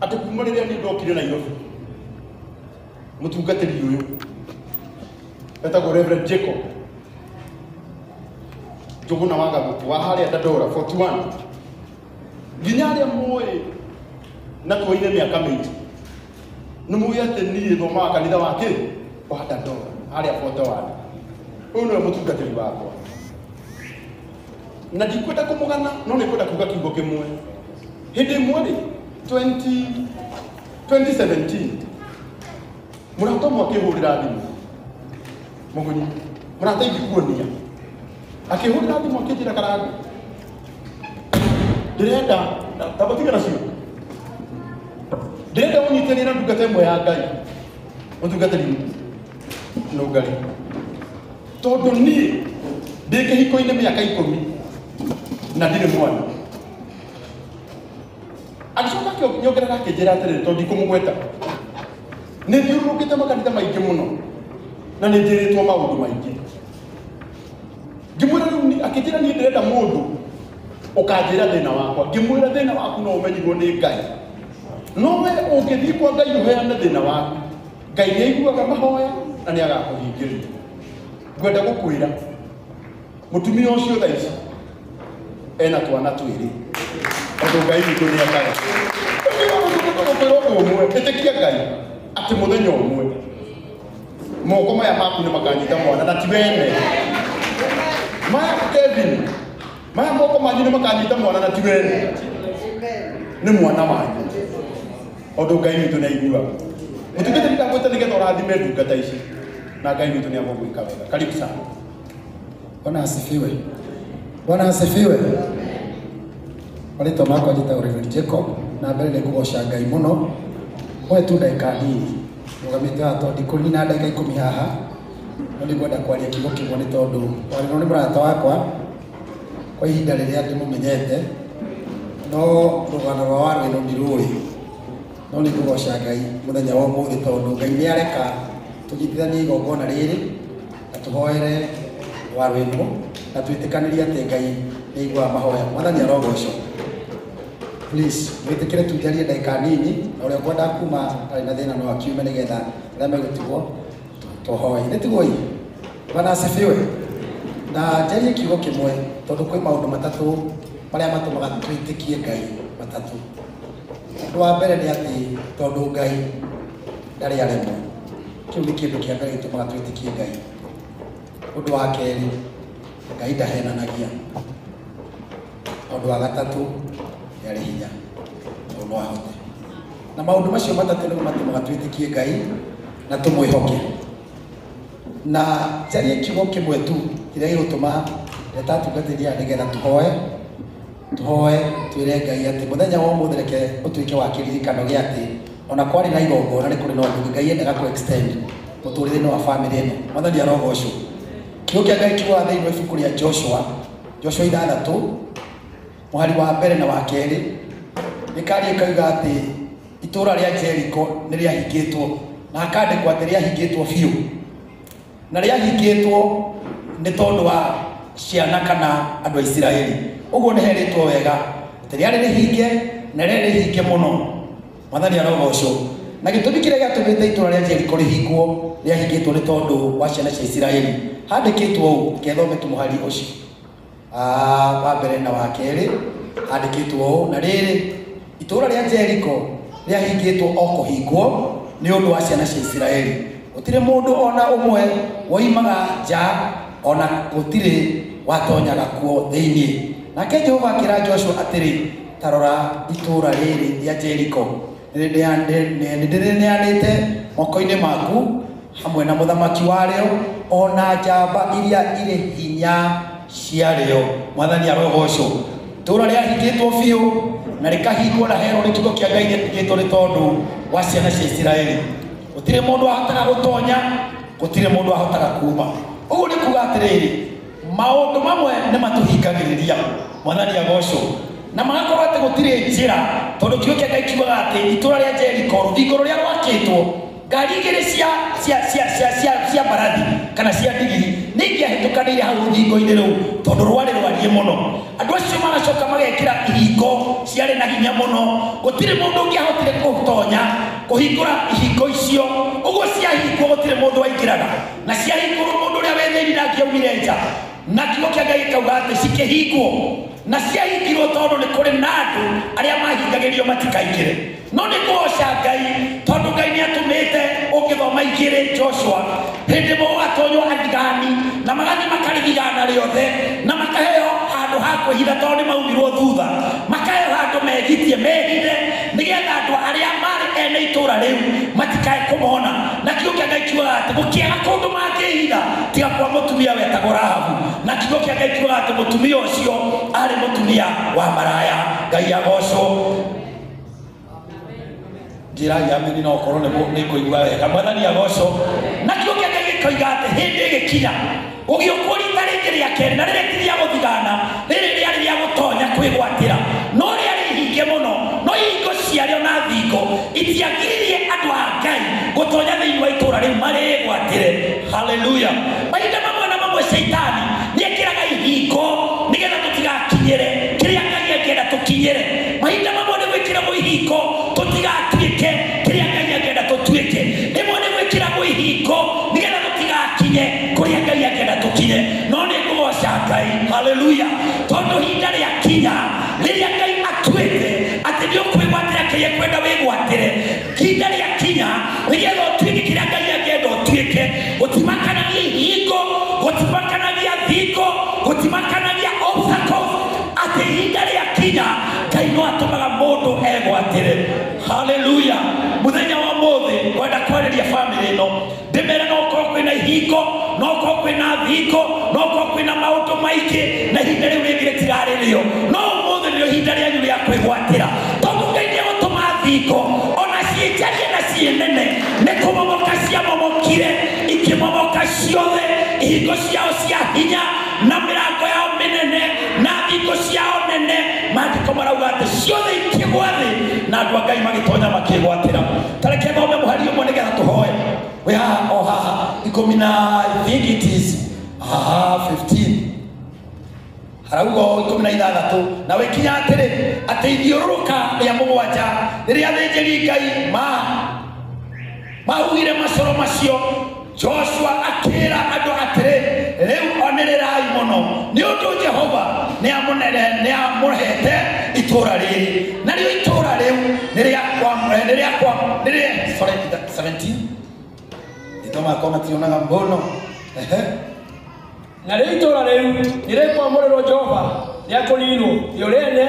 Atĩ kuma rĩrĩa niĩ ndokire Nairobi, mũtungatĩri ũyũ etagwo Reverend Jacob Njũgũna wa Gathuku wa harĩa Dandora 41, nginya arĩa moĩ na tuoire mĩaka mĩingĩ nĩ mũĩ atĩ niĩ thomaga kanitha wa kĩ wa Dandora harĩa 41. Ũyũ nĩwe mũtungatĩri wakwa, na ndikwenda kũmũgana, no nĩ kwenda kuga kiugo kĩmwe. Hĩndĩ ĩmwe rĩ, 20 2017, mũrata ũmwe akĩhũrĩra thimũ, mũgunyi mũrata ingĩkuonia, akĩhũrĩra thimũ akĩnjĩra, "Karangu, ndĩrenda tambatiga nacio, ndĩrenda ũnyitĩrĩre na ndungata ĩmwe ya Ngai, mũtungatĩri nũngari, tondũ niĩ ndĩ kĩhiko-inĩ mĩaka 10 na ndirĩ mwana." Agĩcoka akĩnyongerera akĩnjĩra atĩrĩrĩ, tondũ ndikũmũgweta, nĩ thiũrũrũkĩte makanitha maingĩ mũno na nĩ njĩrĩtwo maũndũ maingĩ. Ngĩmwĩra rĩu akĩnjĩra, "Niĩ ndĩrenda mũndũ ũkanjĩra thĩna wakwa." Ngĩmwĩra, "Thĩna waku no ũmenyirwo nĩ Ngai, no we ũngĩthiĩ kwa Ngai ũheane thĩna waku, Ngai nĩ aiguaga mahoya na nĩ agakũhingĩria." Ngwenda gũkwĩra mũtumia ũcio thaa ici ena twana twĩrĩ, tondũ Ngai witũ nĩ ekaga. Gũkwĩra ũndũ ũmwe, ĩtĩkia Ngai atĩ mũthenya ũmwe moko maya maku nĩ makanyita mwana na ti wene. Maya, Kevin, maya moko manyu nĩ makanyita mwana na ti wene, nĩ mwana wanyu, tondũ Ngai witũ nĩ aiguaga. Mũtungatĩri, ndagwĩta nĩgetha ũrathime ndungata ici, na Ngai witũ nĩ agũgwĩka wega. Karibu sana. Bwana asifiwe. Bwana asifiwe. Marĩtwa makwa njĩtagwo Reverend Jacob, na mbere nĩ ngũgoca Ngai mũno. Mwe tu ndagĩka nini rũgamĩte haha, tondũ ndikũnina ndagĩka 10 haha, no nĩ ngwenda kwaria kiugo kĩmwe, nĩ tondũ warĩno nĩ mũrata wakwa kwa ihinda rĩrĩa ndĩmũmenyete, no rũgano rwa Warwĩno ndirũĩ, no nĩ ngũgoca Ngai mũthenya wa ũmũthĩ, tondũ Ngai nĩ areka tũnyitithanie igongona rĩrĩ na tũhoere Warwĩno na twĩtĩkanĩrie atĩ Ngai nĩ aiguaga mahoya. Mwathani arogocwo. Please mwĩtĩkĩre tu njarie ndagĩka nini, na ũrĩa ũkwenda kuma arĩ na thĩna no akiume, nĩgetha arĩa megũtigwo tũhoe. Nĩ tiguo? Bwana asifiwe. Na njarie kiugo kĩmwe, tondũ kwĩ maũndũ matatũ marĩa matũmaga twĩtĩkie Ngai, matatũ. Ũndũ wa mbere nĩ atĩ tondũ Ngai ndarĩ aremwo. Kĩu nĩ kĩndũ kĩa mbere gĩtũmaga twĩtĩkie Ngai. Ũndũ wa kerĩ, Ngai ndahenanagia. Ũndũ wa gatatũ, nĩ arĩ hinya, tondũ no ahote. Na maũndũ macio matatũ nĩmo matũmaga twĩtĩkie Ngai na tũmwĩhoke. Na njarie kiugo kĩmwe tu kĩrĩa gĩgũtũma ndeta atungatĩri aya, nĩgetha tũhoe twĩre Ngai atĩ mũthenya wa ũmũthĩ reke ũtuĩke wa kĩririkano gĩa atĩ ona kwarĩ na igongona nĩ kũrĩ na ũndũ ũngĩ Ngai endaga kũ extend mũtũrĩre-inĩ wa famĩlĩ ĩno. Mwathani arogocwo. Kiugo kĩa Ngai kiugaga thĩinĩ wa ibuku rĩa Joshua, Joshua 6, mũhari wa mbere na wa kerĩ, rĩkaria ĩkauga atĩ itũũra rĩa Jericho nĩ rĩahingĩtwo, na hakandĩkwo atĩ rĩahingĩtwo biũ, na rĩahingĩtwo nĩ tondũ wa ciana kana andũ a Isiraeli. Ũguo nĩ herĩtwo wega atĩ rĩarĩ rĩhinge na rĩarĩ rĩhinge mũno. Mwathani arogocwo. Na gĩtũmi kĩrĩa gĩatũmĩte itũũra rĩa Jericho rĩhingwo, rĩahingĩtwo nĩ tondũ wa ciana cia Isiraeli. Handĩkĩtwo ũũ, kethome tu mũhari ũcio wa mbere na wa kerĩ. Handĩkĩtwo ũũ: "Na rĩrĩ, itũũra rĩa Jericho rĩahingĩtwo o kũhingwo nĩ ũndũ wa ciana cia Isiraeli. Gũtirĩ mũndũ ona ũmwe woimaga nja, ona gũtirĩ watonyaga kuo thĩinĩ. Nake Jehova akĩra Joshua atĩrĩ, 'Ta rora, itũũra rĩrĩ rĩa Jericho nĩndĩrĩneanĩte moko-inĩ maku, hamwe na mũthamaki warĩo ona njamba iria irĩ hinya ciarĩo." Mwathani arogocwo. Itũũra rĩahingĩtwo biũ na rĩkahingwo, na herwo nĩ kiugo kĩa Ngai rĩahingĩtwo nĩ tondũ wa ciana cia Isiraeli. Gũtirĩ mũndũ wahotaga gũtonya, gũtirĩ mũndũ wahotaga kuma. Ũguo nĩ kuga atĩrĩrĩ, maũndũ mamwe nĩ matũhingagĩrĩria. Mwathani agocwo. Na magakorwo atĩ gũtirĩ njĩra, tondũ kiugo kĩa Ngai kiugaga atĩ itũũra rĩa Jericho, rũthingo rũrĩa rwakĩtwo, Ngari igĩrĩ cia mbarathi kana cia ndigiri nĩ ingĩahĩtũkanĩire hau rũthingo-inĩ rũu tondũ rwarĩ rwariĩ mũno. Andũ acio magacoka magekĩra ihingo ciarĩ na hinya mũno, gũtirĩ mũndũ ũngĩahotire kũtonya kũhingũra ihingo icio. Ũguo ciahingwo gũtirĩ mũndũ waingĩraga, na ciahingũrwo mũndũ ũrĩa wĩ thĩinĩ ndangĩaumire nja. Na kiugo kĩa Ngai gĩkauga atĩ cikĩhingwo, na ciahingirwo tondũ nĩ kũrĩ na andũ arĩa mahingagĩrio matikaingĩre. No nĩ kũgoca Ngai tondũ Ngai nĩ atũmĩte ũngĩthoma igĩrĩ Joshua, hĩndĩ ĩmwe gũgatonywo athigani na magathiĩ makarĩthigana rĩothe na makaheo handũ ha kwĩhitha tondũ nĩ maumirwo thutha, makaheo handũ megitie mehithe nĩgetha andũ arĩa marĩ ene itũra rĩu matikae kũmona. Na kiugo kĩa Ngai kiugaga atĩ gũkĩaga kũndũ mangĩhitha tiga kwa mũtumia wetagwo Rahabu. Na kiugo kĩa Ngai kiugaga atĩ mũtumia ũcio arĩ mũtumia wa maraya. Ngai agocwo. Njĩrai ameni no ũkorwo nĩ ngũigua wega. Mwathani agocwo. Na kiugo kĩa Ngai gĩkoiga atĩ hĩndĩ ĩgĩkinya gũgĩũkwo rita rĩngĩ rĩa kerĩ, na rĩrĩ ti rĩa gũthigana, rĩrĩ rĩarĩ rĩa gũtonya kwĩgwatĩra, no rĩarĩ ihinge mũno, no ihingo ciarĩo na thingo itiagiririe andũ a Ngai gũtonya thĩinĩ wa itũũra rĩu marĩgwatĩre. Haleluya. Mahinda mamwe na mamwe Shaitani nĩekĩraga ihingo nĩgetha tũtigakinyĩre kĩrĩa Ngai angĩenda tũkinyĩre. Mahinda mamwe nĩ gwĩkĩragwo ihingo tũtigatuĩke kĩrĩa Ngai angĩenda tũtuĩke. Rĩmwe nĩ gwĩkĩragwo ihingo nĩgetha tũtigakinye kũrĩa Ngai angĩenda tũkinye. No nĩ ngũgoca Ngai, haleluya, tondũ ihinda rĩakinya rĩrĩa Ngai atuĩte atĩ nĩ ũkwĩgwatĩra kĩrĩa ekwenda wĩgwatĩre, ihinda rĩakinya nĩgetha ũtuĩke kĩrĩa Ngai angĩenda ũtuĩke, gũtimakanagia ihingo, gũtimakanagia thingo, gũtimakanagia obstacles, atĩ ihinda rĩakinya Ngai no atũmaga mũndũ egwatĩre. Haleluya. Mũthenya wa ũmũthĩ ngwenda kwarĩria bamĩrĩ ĩno ndĩmere no ũkorwo kwĩna ihingo, no ũkorwo kwĩna thingo, no ũkorwo kwĩna maũndũ maingĩ, na ihinda rĩu rĩngĩ rĩtirarĩ rĩo, no ũmũthĩ nĩrĩo ihinda rĩanyu rĩa kwĩgwatĩra, tondũ Ngai nĩegũtũma thingo ona ciĩ njarie na ciĩ nene nĩ kũmomoka ciamomokire, ikĩmomoka ciothe, ihingo ciao cia hinya na mĩrango yao mĩnene na thingo ciao nene. Maandĩko marauga atĩ ciothe ikĩgwa thĩ na andũ a Ngai magĩtonya makĩgwatĩra. Ta reke thome mũhari ũmwe nĩgetha tũhoe. Wĩ haha o haha ikũmi na I think it is 15 harauga o 16, na wĩkinya atĩrĩ atĩ ithiũrũrũka rĩa mũgwanja rĩrĩa athĩnjĩri Ngai mahuhire macoro macio, Joshua akĩra andũ atĩrĩ, rĩu onĩrĩrai mũno nĩ ũndũ Jehova nĩamũhete itũũra rĩrĩ, narĩo itũũra rĩu nĩ rĩakwa sorry 17 ito makwa mationaga mbono. Ehe. Narĩo itũũra rĩu nĩ rĩkwamũrĩrwo Jehova rĩa kũninwo rĩo rĩene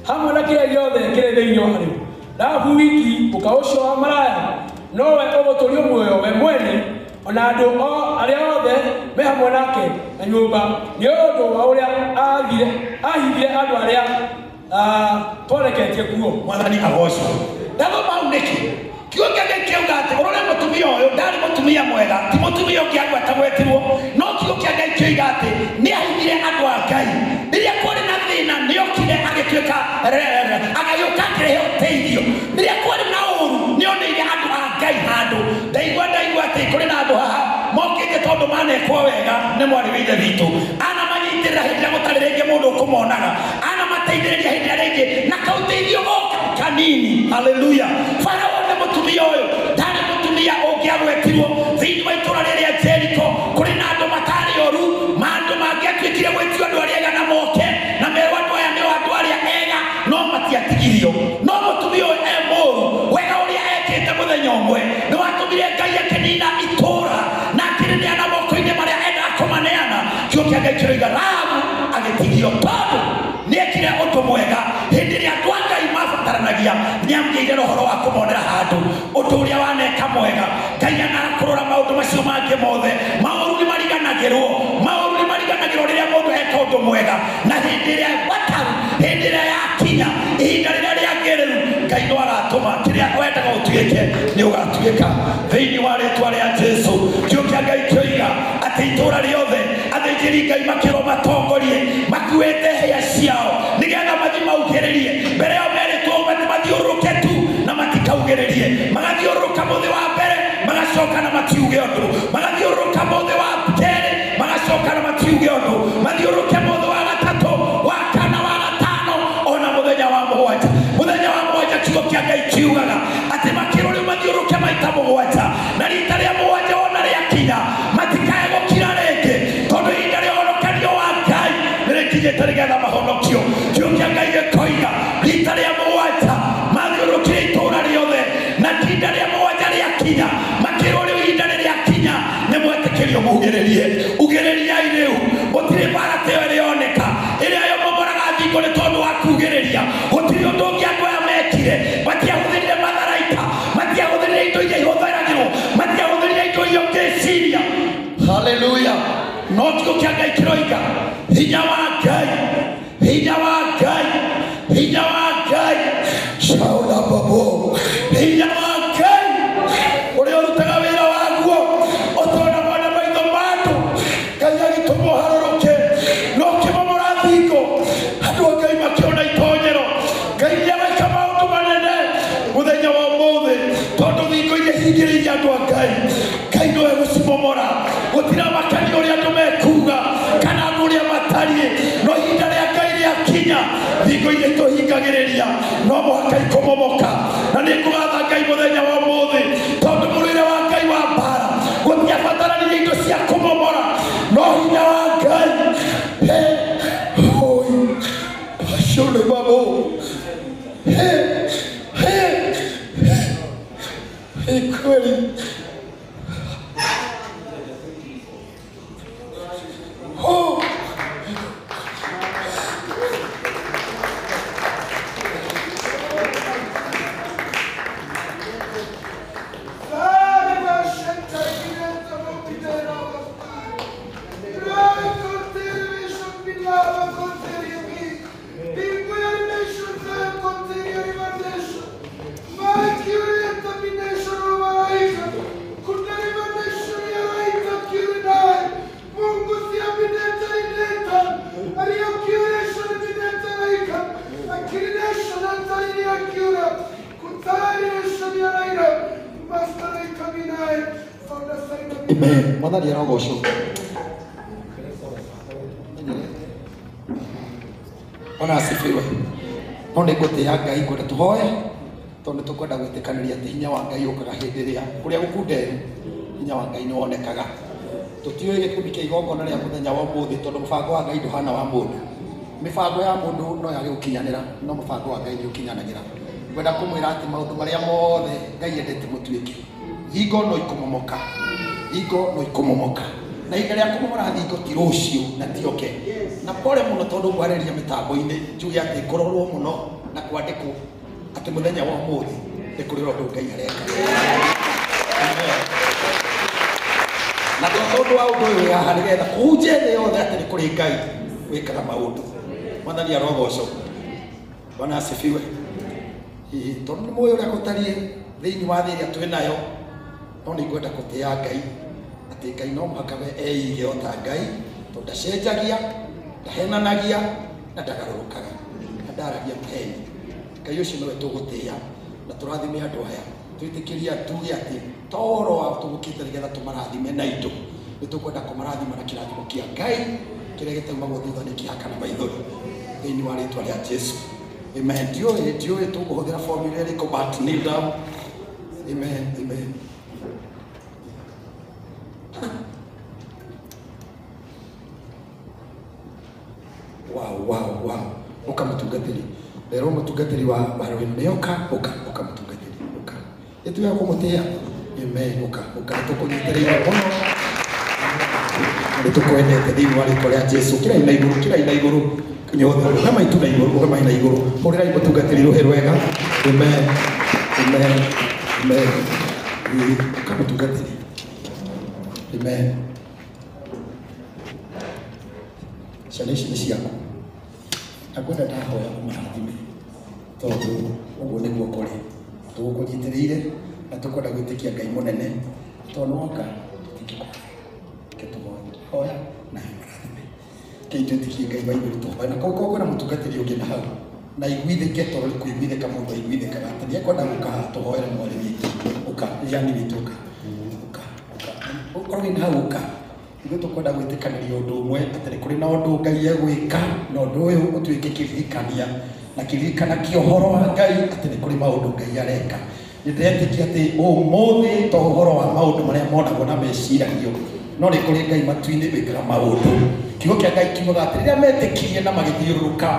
hamwe na kĩrĩa gĩothe kĩrĩ thĩinĩ warĩo. Rahabu wiki mũka ũcio wa maraya nowe ũgũtũũrio muoyo we mwene ona andũ arĩa othe me hamwe nake na nyũmba, nĩ ũndũ wa ũrĩa ahithire andũ arĩa twareketie kuo. Mwathani agocwo. Ndathoma hau nĩkĩ? Kiugo kĩa Ngai kĩauga atĩ ũrore mũtumia ũyũ ndarĩ mũtumia mwega, ti mũtumia ũngĩ agwetagwetirwo, no kiugo kĩa Ngai kĩoiga atĩ nĩ ahithire andũ a Ngai. Rĩrĩa kwarĩ na thĩna nĩokire agĩtuĩka agagĩũka akĩrehe ũteithio. Rĩrĩa kwarĩ na ũũru nĩoneire andũ a Ngai handũ. Ndaigua atĩ kũrĩ na andũ haha mokĩte tondũ manekwo wega nĩ mwarĩ wa ithe witũ. Anamanyitĩrĩra hĩndĩ ĩrĩa gũtarĩ rĩngĩ mũndũ ũkũmonaga, anamateithĩrĩria hĩndĩ ĩrĩa rĩngĩ na kaũteithio o kanini. Haleluya. Farao nĩ mũtumia ũyũ ndarĩ mũtumia ũngĩagwetirwo thĩinĩ wa itũũra rĩrĩa Jeriko. Kũrĩ na andũ matarĩ oru, maandũ mangĩatuĩkire gwĩtio andũ arĩa ega na moke na merwo andũ aya nĩo andũ arĩa ega, no matiatigirio. No mũtumia ũyũ e mũũru, wega ũrĩa ekĩte mũthenya ũmwe nĩ watũmire Ngai akĩnina itũũra na akĩrĩneana moko-inĩ marĩa endaga kũmaneana. Kiugo kĩa Ngai kĩroiga Rahabu agĩtigio tondũ nĩekire ũndũ mwega hĩndĩ ĩrĩa andũ a Ngai mabataranagia, nĩamũgĩire na ũhoro wa kũmonera handũ ũndũ ũrĩa waneka mwega. Ngai anakũrora maũndũ macio mangĩ mothe. Maũru nĩ mariganagĩrwo, maũru nĩ mariganagĩrwo rĩrĩa mũndũ eka ũndũ mwega, na hĩndĩ ĩrĩa bataru, hĩndĩ ĩrĩa yakinya ihinda rĩrĩa rĩagĩrĩru, Ngai no agatũma kĩrĩa wendaga ũtuĩke nĩ ũgatuĩka thĩinĩ wa rĩtwa rĩa Jesũ. Kiugo kĩa Ngai kĩoiga atĩ itũũra rĩothe athĩnjĩri Ngai makĩrwo matongorie makuĩte hĩa ciao nĩgetha mathiĩ maugĩrĩrie. Mbere yao merĩtwo mathiũrũrũke tu na matikaugĩrĩrie, magathiũrũrũka mũthĩ wa mbere, matiuge ũndũ, magathiũrũrũka mũthĩ wa kerĩ magacoka na matiuge ũndũ, mathiũrũrũke mũthĩ wa gatatũ, wa kana, wa gatano, ona mũthenya wa mũgwanja. Mũthenya wa mũgwanja kiugo kĩa Ngai kiugaga atĩ makĩrwo rĩu mathiũrũrũke maita mũgwanja, na rita rĩa mũgwanja wona rĩakinya matikae gũkira rĩngĩ, tondũ ihinda rĩa ũhonokanio wa Ngai nĩrĩkinyĩte nĩgetha mahonokio. Kiugo kĩa Ngai gĩkoiga rita rĩa mũgwanja mathiũrũrũkire itũũra rĩothe, na ihinda rĩa mũgwanja rĩakinya makĩrwo rĩu ihinda rĩrĩakinya nĩ mwetĩkĩrio mugĩrĩrie. Ugĩrĩriai rĩu, gũtirĩ mbara ta ĩyo ĩrĩoneka ĩrĩa yomomoraga thingo nĩ tondũ wa kugĩrĩria. Gũtirĩ ũndũ ũngĩ andũ aya mekire, matiahũthĩrire matharaita, matiahũthĩrire indo iria ihũthagĩrwo, matiahũthĩrire indo iria ũngĩciria. Haleluya. No kiugo kĩa Ngai kĩroiga hinya wa Ngai, hinya wa Ngai, hinya wa Ngai, shaula babo, hinya wa Ngai ũrĩa ũrutaga wĩra waguo ũtonagwo na maitho ma andũ. Ngai agĩtũma ũharũrũke na ũkĩmomora thingo, andũ a Ngai makĩona itonyero. Ngai nĩareka maũndũ manene mũthenya wa ũmũthĩ, tondũ thingo iria hingĩrĩirie andũ a Ngai, Ngai nowe gũcimomora. Gũtiramakania ũrĩa andũ mekuga kana andũ ũrĩa matariĩ, no ihinda rĩa Ngai rĩakinya thingo iria itũhingagĩrĩria no mũhaka ikũmomoka. Na nĩ ngũgatha Ngai mũthenya wa ũmũthĩ, tondũ mũrũĩre wa Ngai wa mbara gũtiabataranirie indo cia kũmomora, no hinya wa Ngai. He hoi bashule babo he he he kweli. Oh. Amen. Mwathani arogocwo. Ona asifiwe. No nĩ ngũtĩĩa Ngai, ngwenda tũhoe tondũ nĩ tũkwenda gwĩtĩkanĩria atĩ hinya wa Ngai ũkaga hĩndĩ ĩrĩa kũrĩa gũkunderu hinya wa Ngai nĩ wonekaga. Tũtiũĩ gĩtũmi kĩa igongona rĩa mũthenya wa ũmũthĩ, tondũ mũbango wa Ngai ndũhana wa mũndũ. Mĩbango ya mũndũ no yage gũkinyanĩra, no mũbango wa Ngai nĩ ũkinyanagĩra. Ngwenda kũmwĩra atĩ maũndũ marĩa mothe Ngai endete mũtuĩke, thingo no ikũmomoka, thingo no ikũmomoka. Na ihinda rĩa kũmomora thingo ti rũciũ na ti oke. Na pole mũno tondũ ngwarĩria mĩtambo-inĩ njuge atĩ ngororwo mũno na kwandĩkwo atĩ mũthenya wa ũmũthĩ nĩ kũrĩ ũndũ Ngai areka. Na to tondũ wa ũndũ ũyũ haha nĩgetha kũhunjia thĩ yothe atĩ nĩ kũrĩ Ngai wĩkaga maũndũ. Mwathani arogocwo. Bwana asifiwe. Hihi tondũ nĩ mũĩ ũrĩa gũtariĩ thĩinĩ wa thĩ ĩrĩa twĩ nayo, no nĩ ngwenda gũtĩĩa Ngai atĩ Ngai no mũhaka we eige o ta Ngai, tondũ ndacenjagia, ndahenanagia na ndagarũrũkaga na ndaragia maheni. Ngai ũcio nowe tũgũtĩĩa na tũrathime andũ aya, twĩtĩkĩrie tuge atĩ to ũhoro wa tũgũkĩte nĩgetha tũmarathime na indo, nĩ tũkwenda kũmarathima na kĩrathimo kĩa Ngai kĩrĩa gĩtaumagwo thutha nĩ kĩhaka na maithori thĩinĩ wa rĩtwa rĩa Jesu. Amen. Ndiũĩ tũkũhũthĩra formula ĩrĩkũ, but kneel down. Amen. Amen. Wow, wow, wow. Ũka mũtungatĩri. Rero mũtungatĩri wa rwĩmbo nĩ ũka, ũka, ũka mũtungatĩri, ũka. Ĩtuya kũmũtĩĩa. Amen. Ũka, ũka tũkũnyitĩrĩire mũno. Nĩ tũkwendete thĩinĩ wa rĩtwa rĩa Jesu. Kĩrai na igũrũ, kĩrai na igũrũ. Nyothe rũgamai tu na igũrũ, rũgamai na igũrũ. Hũrĩrai mũtungatĩri rũhĩ rwega. Amen. Amen. Amen. Ũka mũtungatĩri. Amen. Ciana ici nĩ ciaku. Na ngwenda ndahoya ũmarathime tondũ ũguo nĩguo kũrĩ. Tũgũkũnyitĩrĩire na tũkwenda gwĩtĩkia Ngai mũnene, tondũ nĩwoka tũtingĩkwaga. Reke tũhoe. Hoya na ũmarathime. Kei twĩtĩkie Ngai wa igũrũ tũhoe. Na korwo kwĩna mũtungatĩri ũngĩ na hau na iguithĩke, tondũ nĩ kũiguithĩka mũndũ aiguithĩkaga atĩ nĩekwenda gũka haha tũhoere mwarĩ witũ. Ũka, yani witũ, ũka. Ũka, ũka. Ũkorwo wĩna hau ũka. Ithuĩ tũkwenda gwĩtĩkanĩria ũndũ ũmwe atĩ nĩ kũrĩ na ũndũ Ngai egwĩka na ũndũ ũyũ ũtuĩke kĩririkania na kĩririkana kĩa ũhoro wa Ngai atĩ nĩ kũrĩ maũndũ Ngai areka. Nĩndĩretĩkia atĩ ũmũthĩ to ũhoro wa maũndũ marĩa monagwo na meciragio no nĩ kũrĩ Ngai matu-inĩ wĩkaga maũndũ. Kiugo kĩa Ngai kiugaga atĩ rĩrĩa metĩkirie na magĩthiũrũrũka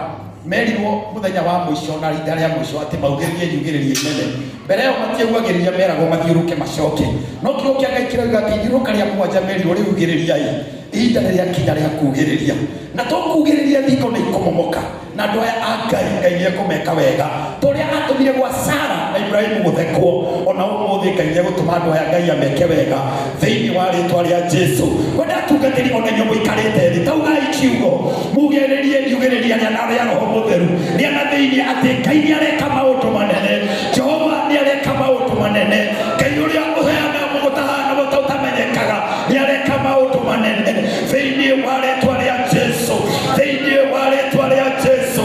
merirwo mũthenya wa mũico na rita rĩa mũico atĩ maugĩrĩrie yugĩrĩrie nene. Mbere ĩyo matiaugagĩrĩria meragwo mathiũrũke macoke. No kiugo kĩa Ngai kĩrauga atĩ ithiũrũrũka rĩa mũgwanja merirwo rĩu ugĩrĩriai. Ihinda rĩrĩa kinya rĩa kugĩrĩria. Na tũkugĩrĩria thingo nĩ ikũmomoka. Na andũ aya a Ngai, Ngai nĩ ekũmeka wega. Ta ũrĩa atũmire gwa Sara na Ibrahimu gũthekwo, ona ũmũthĩ Ngai nĩ egũtũma andũ aya Ngai ameke wega thĩinĩ wa rĩtwa rĩa Jesũ. Kwenda atungatĩri ona inyuĩ mũikarĩte thĩ, taugai kiugo, mugĩrĩrie yugĩrĩria rĩa na rĩa Roho Mũtheru, rĩa na thĩinĩ atĩ Ngai nĩ areka maũndũ manene. Jehova nĩ areka maũndũ manene. Ngai ũrĩa ũheanaga mũgũtahana ũtamenyekaga nĩ areka maũndũ manene thĩinĩ wa rĩtwa rĩa Jesũ, thĩinĩ wa rĩtwa rĩa Jesũ,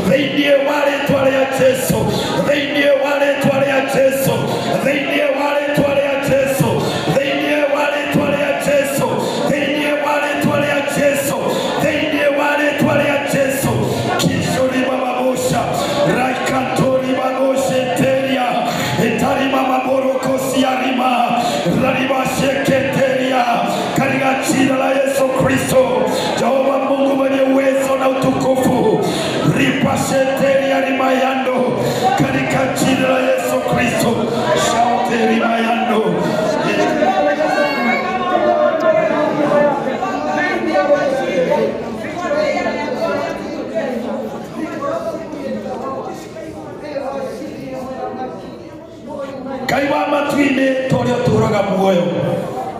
thĩinĩ wa rĩtwa rĩa Jesũ, thĩinĩ wa rĩtwa rĩa Jesũ, thĩinĩ wa rĩtwa rĩa Jesũ, thĩinĩ wa rĩtwa rĩa Jesũ, thĩinĩ wa rĩtwa rĩa Jesũ, thĩinĩ wa rĩtwa rĩa Jesũ. Kishori bababosha raikatori bagosheteria etarima maborokosiarima raribasheketeria katika jina la Yesu Kristo. Jehova Mungu mwenye uwezo na utukufu, ripasheteria rimayando katika jina la Yesu Kristo. Shaute rimayando. Ngai wa matu-inĩ ta ũrĩa ũtũũraga muoyo,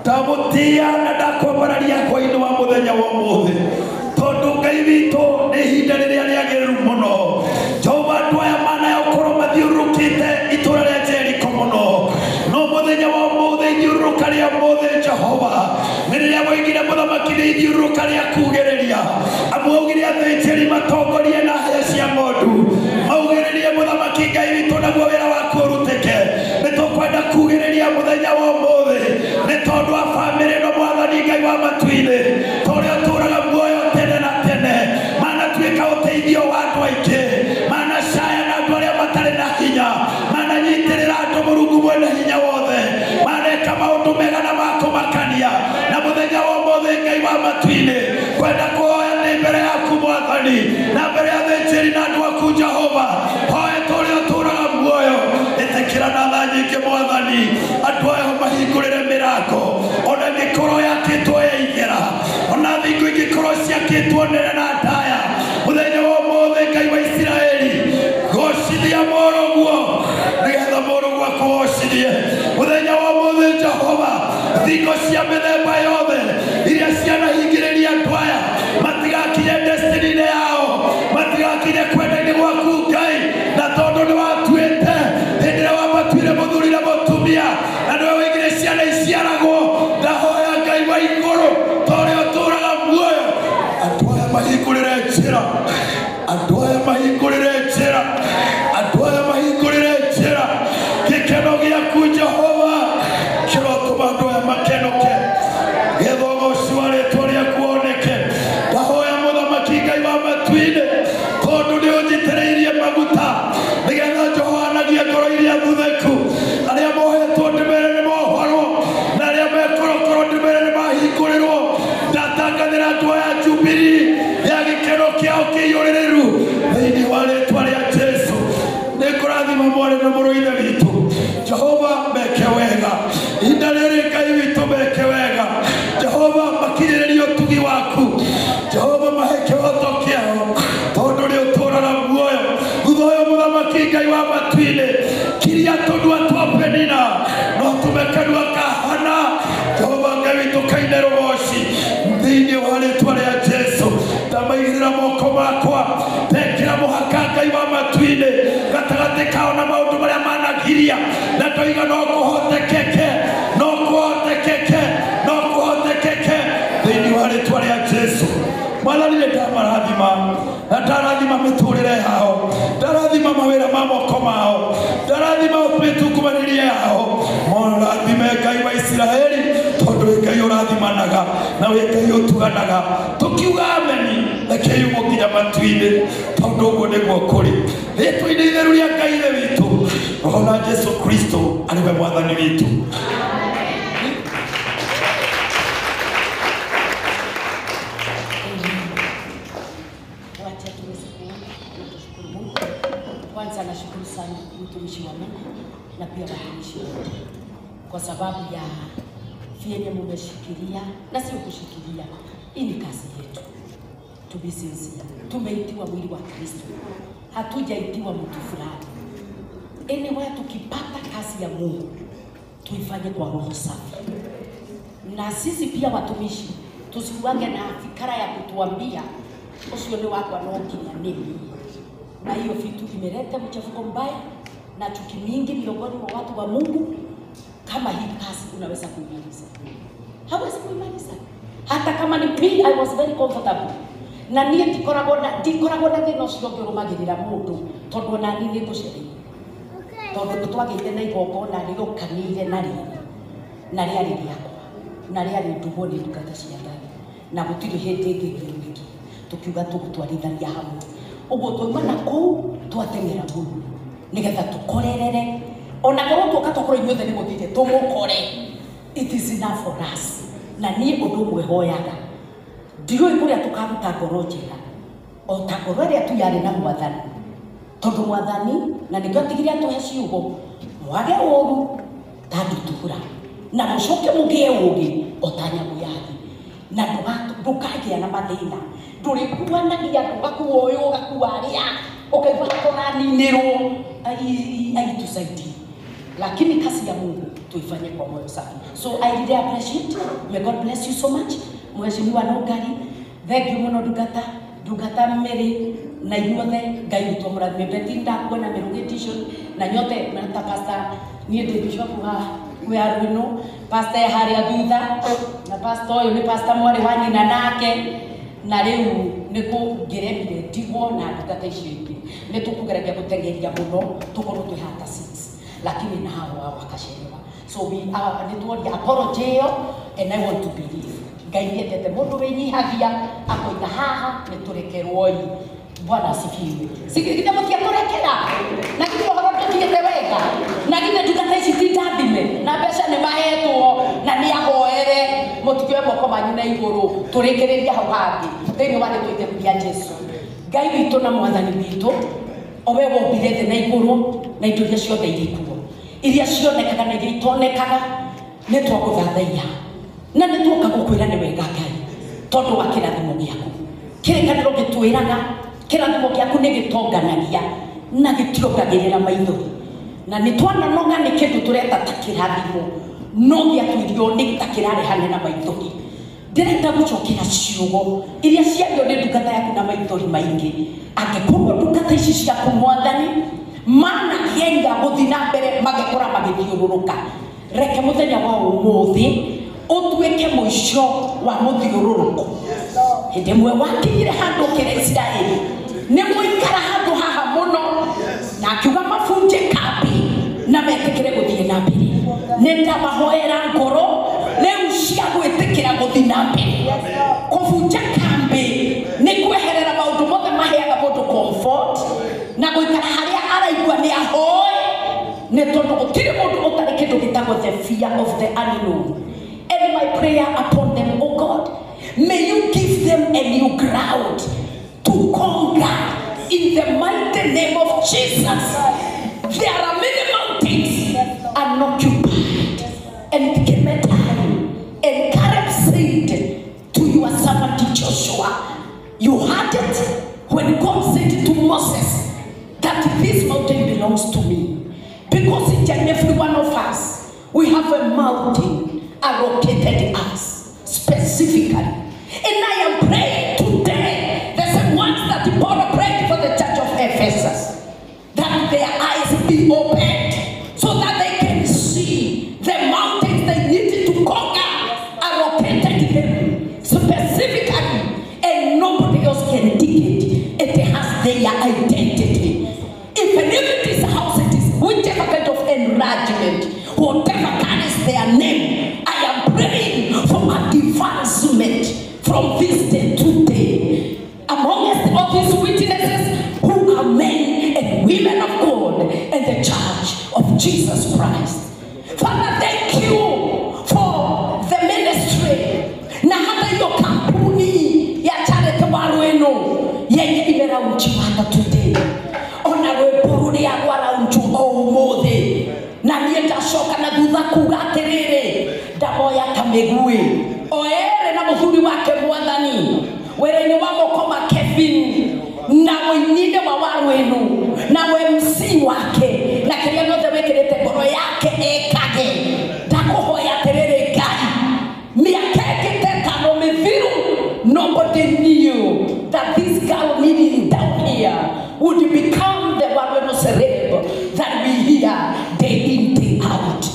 ndamũtĩĩa na ndakwambararia hwaĩ-inĩ wa mũthenya wa ũmũthĩ, tondũ Ngai witũ nĩ ihinda rĩrĩa rĩagĩrĩru mũno. Jehova, andũ aya manaya gũkorwo mathiũrũrũkĩte itũũra rĩa Jeriko mũno, no mũthenya wa ũmũthĩ ithiũrũrũka rĩa ũmũthĩ Jehova nĩ rĩrĩa woigire mũthamaki nĩ ithiũrũrũka rĩa kugĩrĩria. Amu augire athĩnjĩri matongorie na hĩa cia ng'ondu, maugĩrĩrie mũthamaki Ngai witũ naguo wĩra waku ũrutĩke. Nĩ tũkwenda kugĩrĩria mũthenya wa ũmũthĩ nĩ tondũ wa bamĩrĩ ĩno Mwathani Ngai wa matu-inĩ, ta ũrĩa ũtũũraga muoyo tene na tene, manatuĩka ũteithio wa andũ aingĩ, manacaya na andũ arĩa matarĩ na hinya, mananyitĩrĩra andũ Mũrungu mwene hinya wothe, maneka maũndũ mega na ma kũmakania. Na mũthenya wa ũmũthĩ Ngai wa matu-inĩ, kwenda kũhoya ndĩ mbere yaku Mwathani, na mbere ya athĩnjĩri na andũ aku Jehova, hoya ta ũrĩa ũtũũraga muoyo. Ĩtĩkĩra na tha nyingĩ Mwathani, andũ aya mahingũrĩre mĩrango, ona ĩngĩkorwo yakĩtwo ya igera, ona thingo ingĩkorwo ciakĩtwo nene na ndaya. Mũthenya wa ũmũthĩ Ngai wa Isiraeli, gocithia mũrũguo nĩgetha mũrũguo akũgocithie. Mũthenya wa ũmũthĩ Jehova, thingo cia mĩthemba yothe iria cianahingĩrĩria andũ aya matigakinye destiny-inĩ yao, matigakinye kwenda-inĩ gwaku Ngai, na tondũ nĩ watuĩte hĩndĩ ĩrĩa wamatuire mũthuri na mũtumia, na nĩwe woigire ciana iciaragwo. Ndahoya Ngai wa igũrũ, ta ũrĩa ũtũũraga muoyo, andũ aya mahingũrĩre njĩra, andũ aya mahingũrĩre njĩra, andũ aya mahingũrĩre njĩra. Gĩkeno gĩaku Jehova kĩrotũma andũ aya makenoke, getha ũgoci wa rĩtwa rĩaku woneke. Ndahoya mũthamaki Ngai wa matu-inĩ, tondũ nĩ ũnjitĩrĩirie maguta nĩgetha njohanagie ngoro iria thutheku, arĩa mohetwo ndĩmere nĩ mohorwo, na arĩa mekorokoro ndĩmere nĩ mahingũrĩrwo. Ndatangathĩra andũ aya Jubilee ya gĩkeno kĩao kĩiyũrĩrĩru thĩinĩ wa rĩtwa rĩa Jesũ. Nĩ ngũrathima mwarĩ na mũrũ ithe witũ Jehova, meke wega ihinda rĩrĩ Ngai witũ, meke wega Jehova, makinyĩrĩrie ũtugi waku Jehova, mahe kĩhoto kĩao tondũ nĩ ũtũũraga muoyo. Thutha ũyũ mũthamaki Ngai wa matu-inĩ, kiria tũnua twa Penina no tũme kanua ka Hana Jehova Ngai witũ kaine rũgoci thĩinĩ wa rĩtwa rĩa Jesũ. Ndamaigĩrĩra moko makwa, ndekĩra mũhaka Ngai wa matu-inĩ gatagatĩ kao na maũndũ marĩa managiria, na ndoiga no kũhotekeke, no kũhotekeke, no kũhotekeke thĩinĩ wa rĩtwa rĩa Jesũ. Mwathani nĩ ndamarathima na ndarathima mĩtũrĩre yao, ndarathima mawĩra ma moko mao, ndarathima mĩtungumanĩrie yao. Morathime Ngai wa Isiraeli, tondũ wĩ Ngai ũra ũrathimanaga na wĩ Ngai ũtuganaga. Tũkiuga ameni, reke yugwo nginya matu-inĩ, tondũ ũguo nĩguo kũrĩ. Rĩĩtwa-inĩ itheru rĩa Ngai Ithe witũ, Roho na Jesu Kristo arĩ we Mwathani witũ. Wacha tuweze kuomba na tushukuru Mungu. Kwanza nashukuru sana mtumishi wa Mungu na pia watumishi wote kwa sababu ya vyenye mumeshikilia na sio kushikilia. Hii ni kazi yetu. To be sincere, tumeitiwa mwili wa Kristo, hatujaitiwa mtu fulani. Anyway, tukipata kazi ya Mungu tuifanye kwa roho safi, na sisi pia watumishi tusiwange na fikara ya kutuambia ucio ni wakwa no nginya nini, na hiyo vitu imeleta mchafuko mbaya na chuki mingi miongoni mwa watu wa Mungu. Kama hii kazi unaweza kuimaliza? Hawezi kuimaliza. Hata kama ni me, I was very comfortable. Na niĩ ndikoragwo na thĩna ũcio ngĩrũmagĩrĩra mũndũ, tondũ ona niĩ nĩngũcereire, tondũ nĩtwagĩire na igongona rĩũkanĩire na rĩrĩ na rĩarĩ rĩakwa na rĩarĩ ndugwo nĩ ndungata cia Ngai, na gũtirĩ hĩndĩ ĩngĩ ngĩrũmĩki tũkiuga tũgũtwarithania hamwe. Ũguo twauma na kũu twateng'era mũno nĩgetha tũkorerere, ona korwo tuoka twakorwo inyuothe nĩ mũthire tũmũkore. It is enough for us. Na niĩ ũndũ ũmwe hoyaga, ndiũĩ kũrĩa tũkaruta ngoro njega o ta ngoro ĩrĩa tu yarĩ na Mwathani, tondũ Mwathani na nĩkĩo atigire atũhe ciugo, mwage ũũru ta ndutura na mũcoke mũgĩe ũũgĩ o ta nyamũ ya thĩ, na ndũkagĩa na mathĩna, ndũrĩkuanagia, ndũgakua ũyũ ũgakua arĩa, ũkaigua tũraninĩrwo. Aitusaidie, lakini kazi ya Mungu tuifanye kwa moyo safi. So I really appreciate. May God bless you so much. Mheshimiwa Nungari, thank you mũno ndungata, ndungata Mary na inyuothe, Ngai witũ amũrathime. Betty ndakuona Mĩrũgĩ na nyote ta pastor, niĩ ndĩ bishop wa Rwĩno, pastor e harĩa thutha, na pastor ũyũ nĩ pastor mwarĩ wa nyina nake, na rĩu nĩ kũngĩremire ndigwo na ndungata icio ingĩ. Nĩ tũkũgeragia gũteng'eria mũno tũkorwo twĩ hata 6, lakini na hao wao wakachelewa. So we are nĩtuoria apology ĩyo, and I want to believe Ngai nĩendete mũndũ wĩnyihagia, akoiga haha nĩtũrekerwoi. Bwana asifiwe. Githĩ mũtiatũrekera? Na githĩ ũhoro ndũthiĩte wega? Na githĩ ndungata ici ti ndathime? Na mbeca nĩ mahetwo na nĩ ahoere, mũtikioe moko manyu na igũrũ, tũrĩkĩrĩrie hau hangĩ thĩinĩ wa rĩtwa itheru rĩa Jesu. Ngai witũ na Mwathani witũ, o we wombire thĩ na igũrũ na indo iria ciothe irĩ kuo, iria cionekaga na iria itonekaga, nĩ twagũthathaiya na nĩ tuoka gũkwĩra nĩ wega Ngai, tondũ wa kĩrathimo gĩaku. Kĩrĩkanĩro gĩtwĩraga kĩrathimo gĩaku nĩ gĩtonganagia na gĩtiongagĩrĩra maithori, na nĩ twananoga nĩ kĩndũ tũreta ta kĩrathimo, no gĩatuirio nĩ ta kĩrarehane na maithori. Ndĩrenda gũcokera ciugo iria ciario nĩ ndungata yaku na maithori maingĩ. Angĩkorwo ndungata ici ciaku Mwathani manageria gũthiĩ na mbere magekora magĩthiũrũrũka, reke mũthenya wa ũmũthĩ ũtuĩke mũico wa mũthiũrũrũko. Hĩndĩ ĩmwe wakinyire handũ ũkĩra Isiraeli, nĩ mũikara handũ haha mũno, na akiuga mabunje kambi na metĩkĩre gũthiĩ na mbere. Nĩ ndamahoera ngoro rĩu cia gwĩtĩkĩra gũthiĩ na mbere. Kũbunja kambi nĩ kweherera maũndũ mothe maheaga mũndũ comfort na gũikara harĩa araigua nĩ ahoe, nĩ tondũ gũtirĩ mũndũ ũtarĩ kĩndũ gĩtagwo the fear of the unknown. And my prayer upon them, oh God, may you give them a new ground to conquer in the mighty name of Jesus. There are many mountains unoccupied, and it came a time, and Caleb said to your servant Joshua, you heard it when God said to Moses that this mountain belongs to me. Because each and every one of us, we have a mountain allocated us specifically. And I am praying today, the same ones that Paul prayed for the church of Ephesus, that their eyes be opened so that they can see the mountains they needed to conquer allocated them specifically, and nobody else can dig it. It has their identity. Even if it is a house, it is whichever kind of enlargement, whatever carries their name, I am praying for a Jesus Christ. Father, thank you for the ministry na hata hiyo kampuni ya Charity Waruenu yenye imeraunchiwa hata today. Ona rwĩmbo rũrĩa rwaraunjwo o ũmũthĩ, na niĩ ndacoka na thutha kuga atĩrĩrĩ, ndamoya ta mĩguĩ o erĩ na mũthuri wake Mwathani wĩra-inĩ wa moko ma Kevin na mũini-inĩ wa Waruenu na MC wake na kĩrĩa gĩothe wĩkĩrĩte ngoro yake ekage. Ndakũhoya atĩrĩrĩ Ngai, mĩaka ĩngĩ ta ĩtano mĩthiru, nobody knew that this girl kneeling down here would become the Waruenu celeb that we hear day in, day out.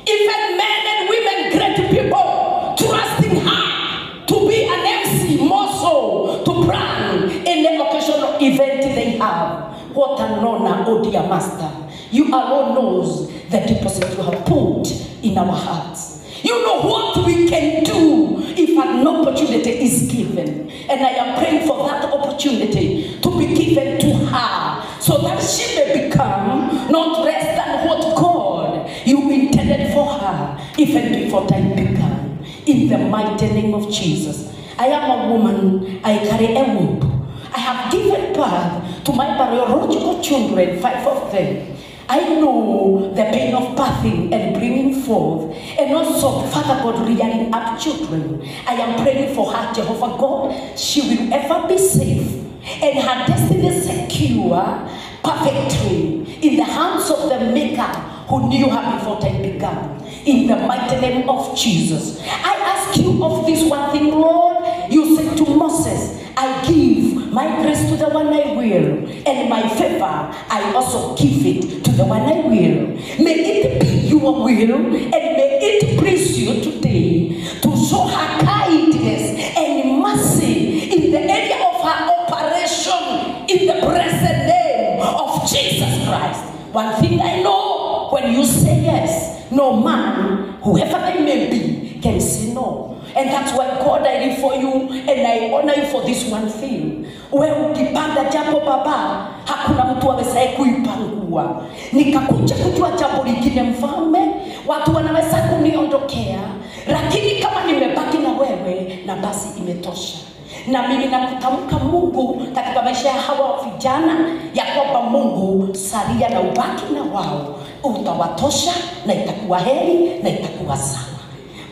Even men and women, great people, trusting her to be an MC, more so to plan any occasional event they have. What an honor, oh dear Master. You alone knows the deposit you have put in our hearts. You know what we can do if an opportunity is given. And I am praying for that opportunity to be given to her so that she may become not less than what God you intended for her even before time began. In the mighty name of Jesus. I am a woman, I carry a womb. I have given birth to my biological children, 5 of them. I know the pain of birthing and bringing forth, and also Father God rearing up children. I am praying for her, Jehovah God, she will ever be safe and her destiny secure perfectly in the hands of the Maker who knew her before time began. In the mighty name of Jesus. I ask you of this one thing, Lord. You said to Moses, I give my grace to the one I will, and my favor I also give it to the one I will. May it be your will, and may it please you today to show her kindness and mercy in the area of her operation in the present name of Jesus Christ. One thing I know, when you say yes, no man, whoever they may be, can say no. And that's why God, I live for you and I honor you for this one thing. Wewe ukipanda jambo baba, hakuna mtu awezaye kuipangua. Nikakuja kujua jambo lingine mfalme, watu wanaweza kuniondokea, lakini kama nimebaki na wewe, na basi imetosha. Na mimi nakutamka Mungu katika maisha ya hawa vijana ya kwamba Mungu salia na ubaki na wao, utawatosha na itakuwa heri na itakuwa sawa.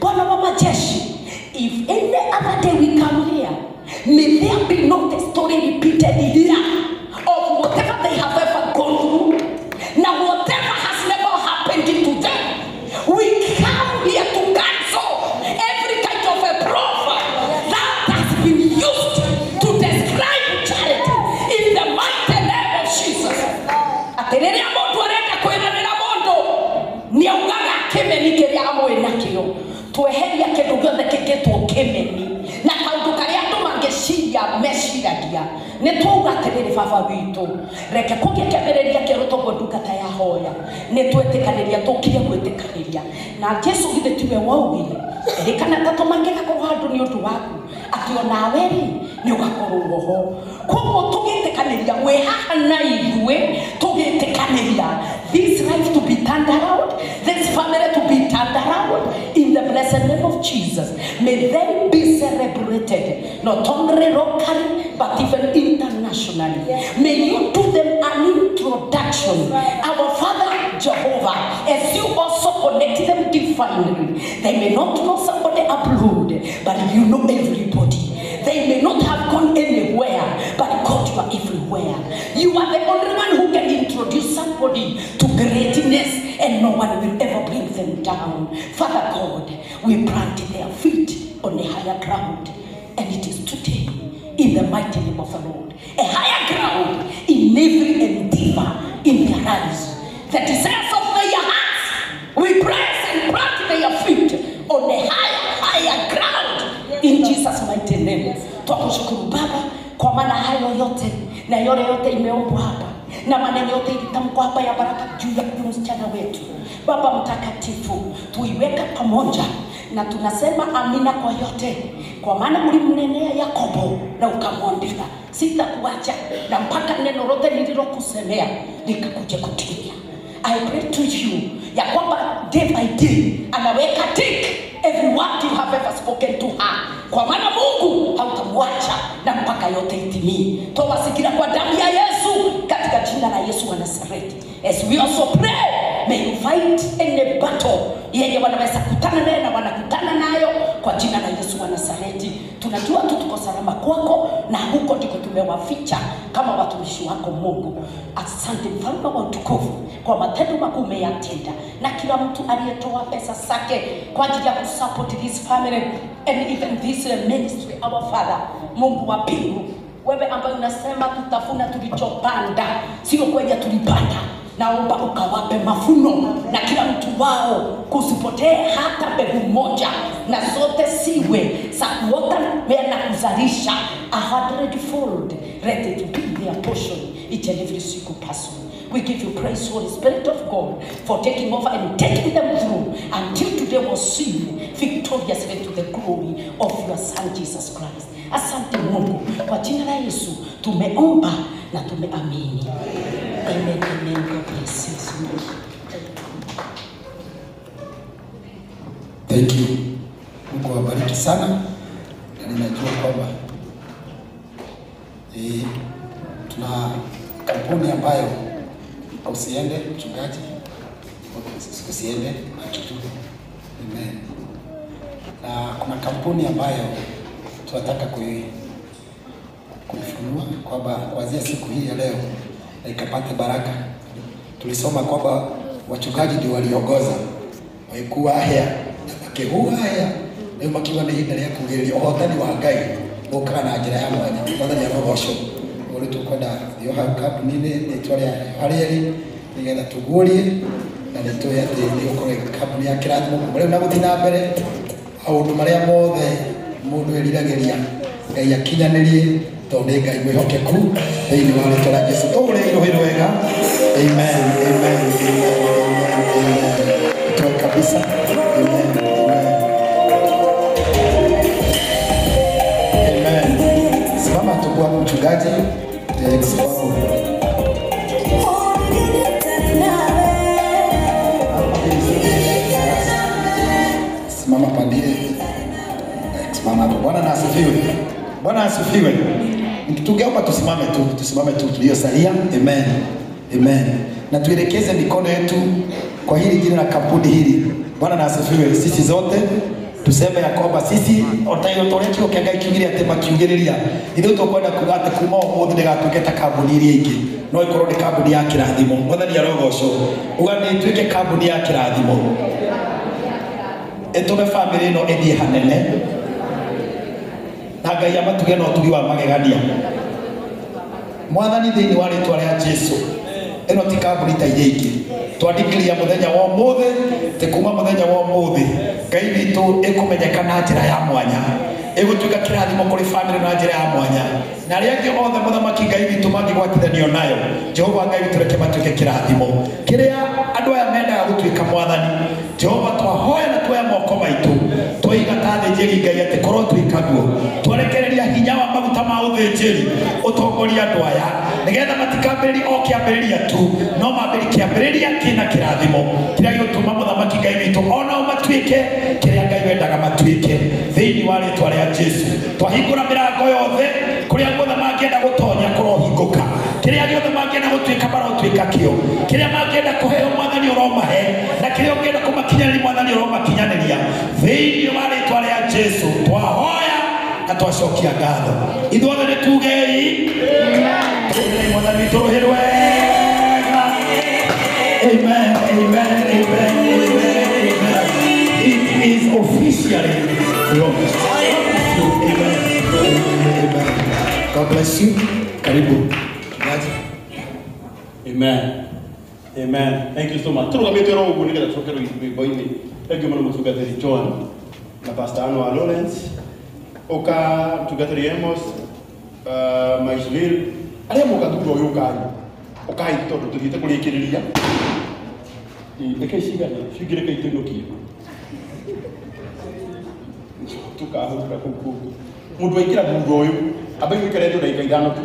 Bwana wa majeshi, if any other day we come here, may there be not the story repeated here of whatever they have ever gone through, now whatever has never happened to them. We come here to cancel every kind of a prophet that has been used to describe charity in the mighty name of Jesus. Aterere mundu arenda kwiranira mundu ni augaga kimeni kiria amwe nakio. Tweheria kindu giothe kingitwo kimeni na kaundu karia andu mangeciria meciragia. Ni twauga atiriri baba witũ, reke kũgĩe kĩambĩrĩria kĩerũ tondũ ndungata ya hoya. Nĩ twetĩkanĩria, tũkire gwĩtĩkanĩria na Jesu. Githĩ tiwe waugire erĩ kana atatũ mangĩgakorwo handũ nĩ ũndũ waku, atĩ onawe rĩ nĩ ũgakorwo ho. Koguo tũgĩtĩkanĩria wĩ haha na ithuĩ, tũgĩtĩkanĩria this life to be turned around, this family to be turned around in the blessed name of Jesus. May they be celebrated not only locally but even internationally. Yes. May you do them an introduction. Right. Our Father Jehovah, as you also connect them divinely, they may not know somebody abroad, but you know everybody. They may not have gone anywhere, but God, you are everywhere. You are the only one who can introduce somebody to greatness, and no one will ever bring them down. Father God, we plant their feet on a higher ground, and it is today, in the mighty name of the Lord, a higher ground in every endeavor in their lives. The desires of their hearts, we press and plant their feet on a higher ground. In Jesus' mighty name. Twakushukuru Baba kwa maana hayo yote na yale yote imeombwa hapa na maneno yote ilitamkwa hapa ya baraka juu ya msichana wetu. Baba mtakatifu, tuiweka pamoja na tunasema amina kwa yote, kwa maana ulimnenea Yakobo na ukamwambia sitakuacha na mpaka neno lote nililokusemea likakuja kutimia. I pray to you bidii anaweka tick every word you have ever spoken to her, kwa maana Mungu hautamwacha na mpaka yote itimie. Twawasikira kwa damu ya Yesu, katika jina la Yesu wa Nazareti. As we also pray, may you fight any battle yenye wanaweza kutana nayo na wanakutana nayo kwa jina la Yesu wa Nazareti. Tunajua tu tuko salama kwako, na huko ndiko tumewaficha kama watumishi wako Mungu. Asante Mfalme wa utukufu kwa matendo makuu umeyatenda, na kila mtu aliyetoa pesa zake kwa ajili ya kusupport this family and even this ministry, our Father, Mungu wa mbingu, wewe ambaye unasema tutafuna tulichopanda, sio kwenye tulipanda, naomba ukawape mafuno na kila mtu wao, kusipotee hata mbegu moja, na zote siwe za kuota na kuzalisha 100-fold. Let it be their portion, each and every single person. We give you praise, Holy Spirit of God, for taking over and taking them through until today was seen victoriously to the glory of your Son Jesus Christ. Asante Mungu, kwa jina la Yesu tumeomba na tumeamini. Amen, amen. God bless you so much. Thank you. Mungu awabariki sana. Na ninajua kwamba tuna kampuni ambayo usiende mchungaji, usiende kitu. Amen. Na kuna kampuni ambayo tunataka kuifunua kwamba kuanzia siku hii ya leo na ikapate baraka. Tulisoma kwamba wachungaji ndio waliongoza, walikuwa haya na makĩhua haya rĩu makiuga nĩ ihinda rĩa kugĩrĩria ũhotani wa Ngai ũkaga na njĩra ya mwanya. Mwathani arogocwo. Ũguo rĩu tũkwenda gũthiĩ hau kambuni-inĩ rĩtwa rĩa Harrier nĩgetha tũguũrie na nĩ tũĩ atĩ nĩ gũkorwo kambuni ya kĩrathimo kuma rĩu na gũthiĩ na mbere. Maũndũ marĩa mothe mũndũ eriragĩria Ngai akinyanĩrie, tondũ nĩ Ngai mwĩhokeku thĩinĩ wa rĩtwa rĩa Jesũ. Tũhũre rũhĩ rwega. Amen, amen, amen, amen. Tuwe kabisa. Amen, amen. Amen. Simama tukua mchungaji. Kwa sababu simama pandile. Simama hapo. Bwana na asifiwe. Bwana asifiwe. Tungeomba tusimame tu tuliosalia. Amen. Amen. Na tuelekeze mikono yetu kwa hili jina la kampuni hili. Bwana na asifiwe. Sisi zote tuseme ya kwamba sisi otayo torekio kia Ngai kiugire ati makiugiriria ithuĩ tũkwenda kuga atĩ kuma ũmũthĩ ndĩgatuĩke ta kambuni iria ingĩ, no ĩkorwo nĩ kambuni ya kĩrathimo. Mwathani arogocwo. Uga nĩ ĩtuĩke kambuni ya kĩrathimo, ĩtũme bamĩrĩ ĩno ĩthiĩ hanene, na Ngai amatuge na ũtugi wa magegania. Mwathani thĩinĩ wa rĩtwa rĩa Jesũ, ĩno ti kambuni ta iria ingĩ. Twandĩkĩria mũthenya wa ũmũthĩ, atĩ kuma mũthenya wa ũmũthĩ Ngai witũ ĩkũmenyeka na njĩra ya mwanya, ĩgũtuĩka kĩrathimo kũrĩ bamĩrĩ na njĩra ya mwanya, na arĩa angĩ othe mũthamaki Ngai witũ mangĩgwatithanio nayo, Jehova Ngai witũ reke matuĩke kĩrathimo kĩrĩa andũ aya mendaga gũtuĩka. Mwathani Jehova, twahoya na tuoya moko maitũ twaiga ta athĩnjĩri Ngai atĩ korwo tuĩka guo, twarekereria hinya wa maguta ma ũthĩnjĩri ũtongoria andũ aya nĩgetha matikambĩrĩrie o kĩambĩrĩria tu, no mambĩrĩrie kĩambĩrĩria kĩna kĩrathimo kĩrĩa gĩgũtũma mũthamaki Ngai witũ onao matuĩke kĩrĩa Ngai wendaga matuĩke thĩinĩ wa rĩtwa rĩa Jesũ. Twahingũra mĩrango yothe kũrĩa guothe mangĩenda gũtonya kũrohingũka, kĩrĩa gĩothe mangĩenda gũtuĩka marotuĩka kĩo, kĩrĩa mangĩenda kũheo Mwathani ũromahe, na kĩrĩa ũngĩenda kũmakinyanĩria Mwathani ũromakinyanĩria thĩinĩ wa rĩtwa rĩa Jesũ. Twahoya na twacokia ngatho. Ithuothe nĩ tugei Mwathani witũ rũhĩ rwega. Amen, amen, amen, amen, amen. It is officially launched. Amen, amen. God bless you. Karibu. Amen. Amen. Thank you so much. Turugamĩte oro ũguo nĩgetha tũcoke rwĩmbo-inĩ. Thank you mũno mũtungatĩri John na Pastor Anwar Lawrence, ũka mũtungatĩri Amos, Maishlil, arĩa moka thutha ũyũ ũkai. Ũkai tondũ tũthiĩte kũrĩkĩrĩria. Reke cigane, cingĩ reke itũinũkie. Tũkahũra kũu kũngĩ. Mũndũ aingĩra thutha ũyũ, ambe ũikare thĩ ndagĩka ithano tu.